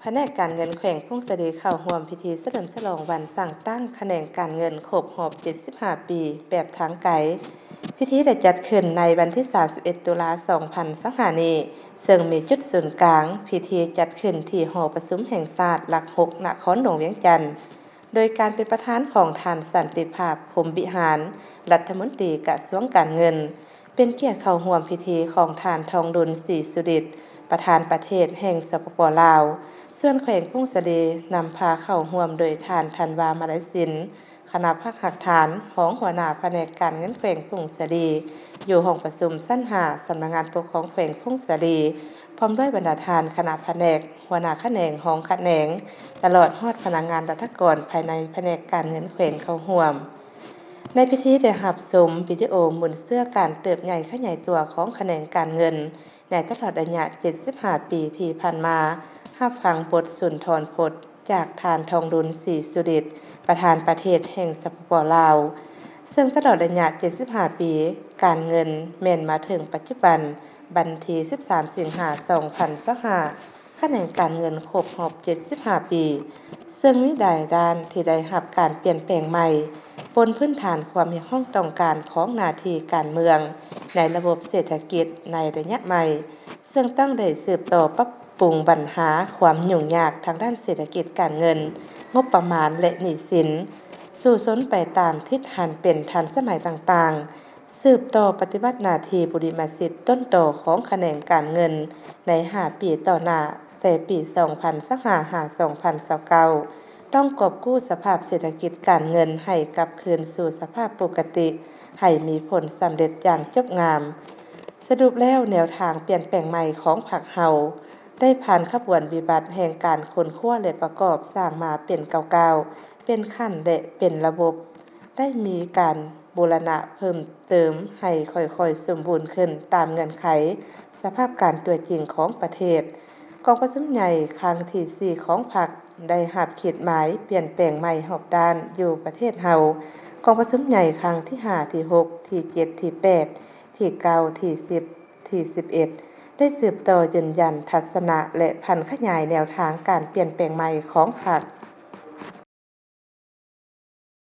ພະແນກການເງິນແຂວງຜົ້ງສາລີເຂົ້າຮ່ວມພິທີສະເຫຼີມສະຫຼອງວັນສ້າງຕັ້ງຂະແໜງການເງິນຄົບຮອບເຈັດສິບຫ້າປີແບບທາງໄກ. ພິທີໄດ້ຈັດຂຶ້ນໃນວັນທີສາມສິບເອັດ ຕຸລາ ສອງພັນຊາວຫ້ານີ້, ເຊິ່ງມີຈຸດສູນກາງພິທີຈັດຂຶ້ນທີ່ຫໍປະຊຸມແຫ່ງຊາດຫຼັກຫົກ ນະຄອນຫຼວງວຽງຈັນ, ໂດຍການເປັນປະທານຂອງທ່ານ ສັນຕິພາບ ພົມວິຫານ ລັດຖະມົນຕີກະຊວງການເງິນ. ເປັນກຽດເຂົ້າຮ່ວມພິທີຂອງທ່ານ ທອງລຸນ ສີສຸລິດ ປະທານປະເທດແຫ່ງ ສປປ ລາວ, ສ່ວນແຂວງຜົ້ງສາລີນຳພາເຂົ້າຮ່ວມໂດຍທ່ານ ທັນວາ ມາໄລສິນ ຄະນະພັກຮາກຖານ ຮອງຫົວໜ້າພະແນກການເງິນແຂວງຜົ້ງສາລີ ຢູ່ຫ້ອງປະຊຸມຊັ້ນຫ້າ ສຳນັກງານປົກຄອງແຂວງຜົ້ງສາລີ ພ້ອມດ້ວຍບັນດາທ່ານຄະນະພະແນກ, ຫົວໜ້າຂະແໜງ, ຮອງຂະແໜງ ຕະຫຼອດຮອດພະນັກງານລັດຖະກອນພາຍໃນພະແນກການເງິນແຂວງເຂົ້າຮ່ວມ. ໃນພິທີໄດ້ຮັບຊົມວິດີໂອໝູນເຊື້ອການເຕີບໃຫຍ່ຂະຫຍາຍຕົວຂອງຂະແໜງການເງິນໃນຕະຫຼອດໄລຍະເຈັດສິບຫ້າປີທີ່ຜ່ານມາ, ຮັບຟັງບົດສຸນທອນພົດຈາກທ່ານ ທອງລຸນ ສີສຸລິດ ປະທານປະເທດແຫ່ງ ສປປ ລາວ, ເຊິ່ງຕະຫຼອດໄລຍະເຈັດສິບຫ້າປີການເງິນ ແມ່ນມາເຖິງປັດຈຸບັນ, ວັນທີສິບສາມ ສິງຫາ ສອງພັນຊາວຫ້າ ຂະແໜງການເງິນຄົບຮອບເຈັດສິບຫ້າປີ, ເຊິ່ງມີຫຼາຍດ້ານທີ່ໄດ້ຮັບການປ່ຽນແປງໃໝ່, ບົນພື້ນຖານຄວາມຮຽກຮ້ອງຕ້ອງການຂອງໜ້າທີ່ການເມືອງໃນລະບົບເສດຖະກິດໃນໄລຍະໃໝ່, ເຊິ່ງຕ້ອງໄດ້ສືບຕໍ່ປັບປຸງບັນຫາຄວາມຫຍຸ້ງຍາກທາງດ້ານເສດຖະກິດການເງິນ, ງົບປະມານ ແລະ ໜີ້ສິນ, ສູ້ຊົນໄປຕາມທິດຫັນເປັນທັນສະໄໝຕ່າງໆ, ສືບຕໍ່ປະຕິບັດໜ້າທີ່ບຸລິມະສິດຕົ້ນຕໍຂອງຂະແໜງການເງິນໃນຫ້າປີຕໍ່ໜ້າ, ແຕ່ປີສອງພັນຊາວຫ້າ ຫາ ສອງພັນຊາວເກົ້າ ຕ້ອງກອບກູ້ສະພາບເສດຖະກິດການເງິນໃຫ້ກັບຄືນສູ່ສະພາບປົກກະຕິ ໃຫ້ມີຜົນສຳເລັດຢ່າງຈົບງາມ. ສະຫຼຸບແລ້ວ, ແນວທາງປ່ຽນແປງໃໝ່ຂອງພັກເຮົາ ໄດ້ຜ່ານຂະບວນວິບັດແຫ່ງການຄົ້ນຄວ້າ ແລະ ປະກອບສ້າງມາເປັນກ້າວໆ, ເປັນຂັ້ນ ແລະ ເປັນລະບົບ, ໄດ້ມີການບູລະນະເພີ່ມເຕີມໃຫ້ຄ່ອຍໆສົມບູນຂຶ້ນຕາມເງື່ອນໄຂສະພາບການຕົວຈິງຂອງປະເທດ. ກອງປະຊຸມໃຫຍ່ຄັ້ງທີສີ່ຂອງພັກໄດ້ຮັບຂີດໝາຍປ່ຽນແປງໃໝ່ຮອບດ້ານຢູ່ປະເທດເຮົາ. ກອງປະຊຸມໃຫຍ່ຄັ້ງທີຫ້າ, ທີຫົກ, ທີເຈັດ, ທີແປດ, ທີເກົ້າ, ທີສິບ, ທີສິບເອັດ ໄດ້ສືບຕໍ່ຢືນຢັນທັດສະນະ ແລະ ຜັນຂະຫຍາຍແນວທາງການປ່ຽນແປງໃໝ່ຂອງພັກ.